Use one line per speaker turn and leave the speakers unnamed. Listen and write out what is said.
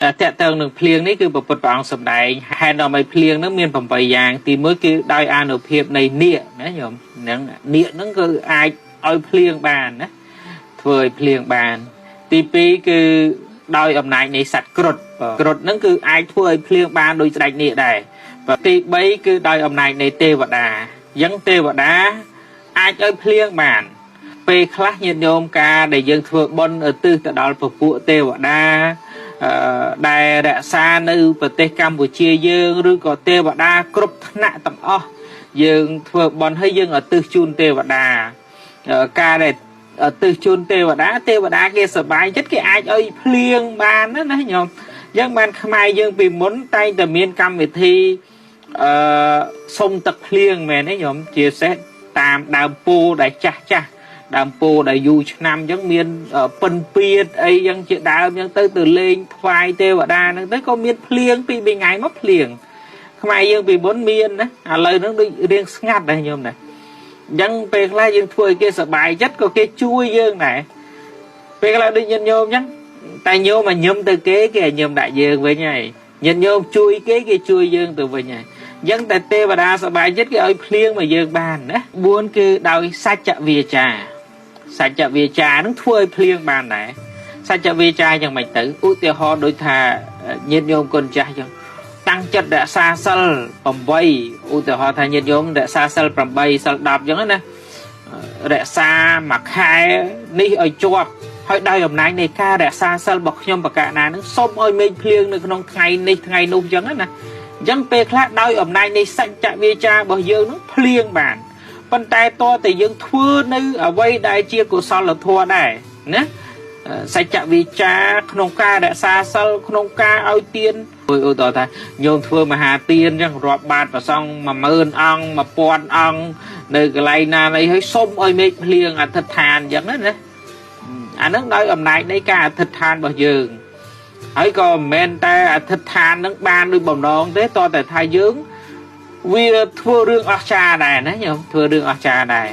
តែតកតងនឹងភ្លៀងនេះគឺព្រះពុទ្ធព្រះអង្គសម្ដែងហេតុដើម្បីភ្លៀងនឹងមាន8យ៉ាងទី1គឺដោយអានុភាពនៃនាគណាញោមហ្នឹងនាគហ្នឹងគឺអាចឲ្យភ្លៀងបានណាធ្វើឲ្យភ្លៀងបានទី2គឺដោយអំណាចនៃសត្វគ្រុឌគ្រុឌហ្នឹងគឺអាចធ្វើឲ្យភ្លៀងបានដោយស្ដេចនាគដែរទី3គឺដោយអំណាចនៃទេវតាអញ្ចឹងទេវតាអាចឲ្យភ្លៀងបានពេលខ្លះញាតិញោមការដែលយើងធ្វើបុណ្យឧទ្ទិសទៅដល់ពពួកទេវតាដែលរក្សានៅប្រទេសកម្ពុជាយើងឬក៏ទេវតាគ្រប់ថ្នាក់ទាំងអស់យើងធ្វើបុណ្យហើយយើងឧទ្ទិសជូនទេវតាការដែលឧទ្ទិសជូនទេវតាទេវតាគេសប្បាយចិត្តគេអាចឲ្យភ្លៀងបានណាណាញោមអញ្ចឹងបានខ្មែរយើងពីមុនតែងតែមានកម្មវិធីសុំទឹកភ្លៀងមែនទេញោមជាពិសេសតាមដើមពោដែលចាស់ចាស់ដើមពោដែលយូរឆ្នាំអញ្ចឹងមានពិនពៀតអីអញ្ចឹងជាដើមអញ្ចឹងទៅទៅលេងថ្វាយទេវតាហ្នឹងទៅក៏មានភ្លៀងពី3ថ្ងៃមកភ្លៀងខ្មែរយើងពីមុនមានណាឥឡូវហ្នឹងដូចរៀងស្ងាត់ដែរញោមណាអញ្ចឹងពេលខ្លះយើងធ្វើឲ្យគេសប្បាយចិត្តក៏គេជួយយើងដែរពេលខ្លះដូចញាតិញោមអញ្ចឹងតែញោមមកញឹមទៅគេគេឲ្យញឹមដាក់យើងវិញហើយញាតិញោមជួយគេគេជួយយើងទៅវិញហើយអញ្ចឹងតែទេវតាសប្បាយចិត្តគេឲ្យភ្លៀងមកយើងបានណា4គឺដោយសច្ចវាចាសច្ចវាចានឹងធ្វើឲ្យភ្លៀងបានដែរសច្ចវាចាយ៉ាងម៉េចទៅឧទាហរណ៍ដូចថាញាតិញោមគុណចាស់អញ្ចឹងតាំងចិត្តរក្សាសិល8ឧទាហរណ៍ថាញាតិញោមរក្សាសិល8សិល10អញ្ចឹងណារក្សាមួយខែនេះឲ្យជាប់ហើយដោយអំណាចនៃការរក្សាសិលរបស់ខ្ញុំបកណានឹងសូមឲ្យមេឃភ្លៀងនៅក្នុងថ្ងៃនេះថ្ងៃនោះអញ្ចឹងណាអញ្ចឹងពេលខ្លះដោយអំណាចនៃសច្ចវាចារបស់យើងនឹងភ្លៀងបានប៉ុន្តែតតែយើងធ្វើនៅអ្វីដែលជាកុសលធម៌ដែរណាសច្ចវាចាក្នុងការរក្សាសិលក្នុងការឲ្យទានឧទាហរណ៍ថាញោមធ្វើមហាទានអញ្ចឹងរាប់បាតប្រសង់10000អង្គ1000អង្គនៅកន្លែងណាអីហើយសុំឲ្យមេឃភ្លៀងអធិដ្ឋានអញ្ចឹងណាអានឹងដោយអំណាចនៃការអធិដ្ឋានរបស់យើងហើយក៏មិនមែនតែអធិដ្ឋាននឹងបានដូចបំណងទេតតែថាយើងវាធ្វើរឿងអស្ចារ្យដែរណាញោមធ្វើរឿងអស្ចារ្យដែរ